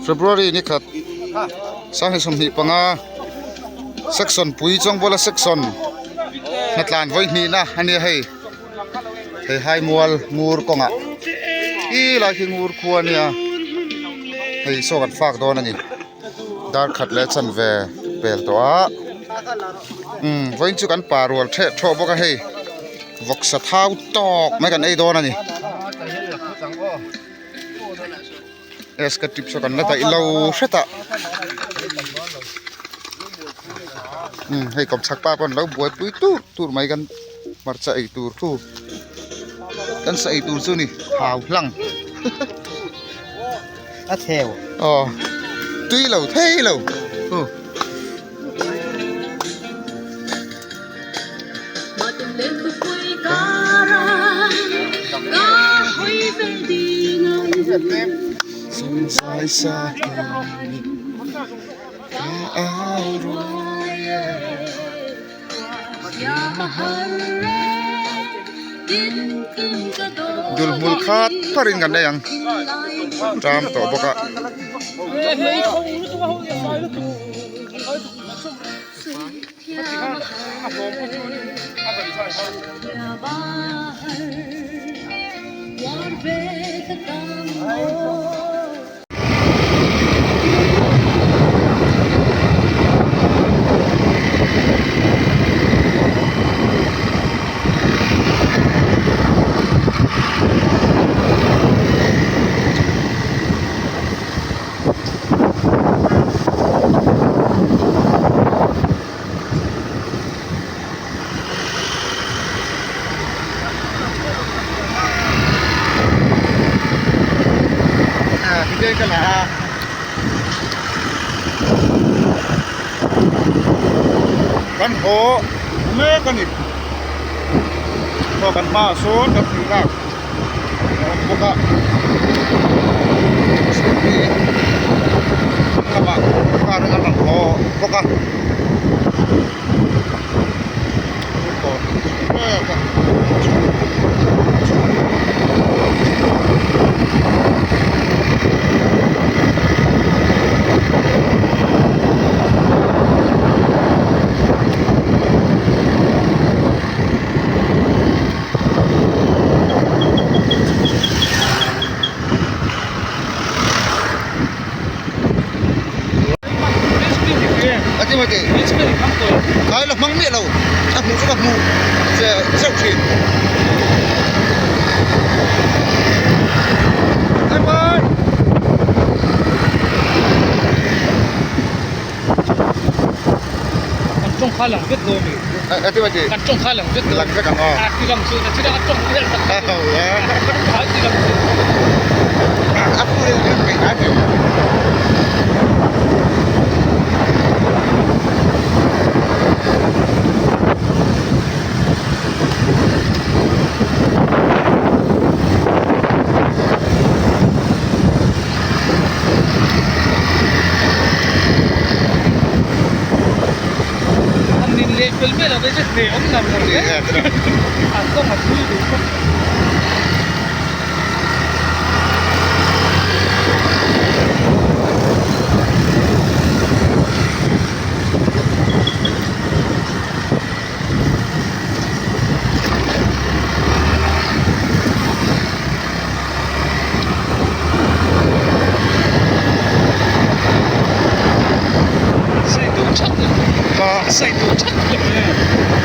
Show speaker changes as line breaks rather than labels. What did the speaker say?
February ni khat sanghnih 25 section pui chawngbawla section hnatlan vawi hnihna a nia hei hei haimual ngur kawngah ih lai khi ngur khua a nia hei saw kan fak dawn a ni dar khat leh chanve pel tawh a umm vawiin chu kan pa rual theh thawh bawk a hei. Vawksa thau tawk mai kan ei dawn a ni. Es ka tip saw kan la daih lo hret a. Umm hei kawmchhak pa pawn lo buaipui tur tur mai kan hmarcha ei tur thu kan sa ei tur chu ni thau hlang.
A theu.
Aw tui lo thei lo. Dul hmul khat pharin kan nei ang ṭam tawh bawk a. Kan haw mek a ni kan hmaah sawn kan thing lak a awm bawk a scooty lamah car in a rawn haw bawk a. Khai la hmang miah lo a hmuh chu ka hmuh che zeuh thin.
Kan tawng kha lang vek dawn mi.
A ti mati.
Kan tawng kha lang vek dawn.
Lang vek ang aw.
A ti lang chu na thil a tawng vel tak tak. A ti lang chu.
A pu le le pe na te.
An nin leh fel vel a vei che hle awm ngar ngar hle. An kawng a thui duh bawk. Sai duh that lo. Sai duh that lo.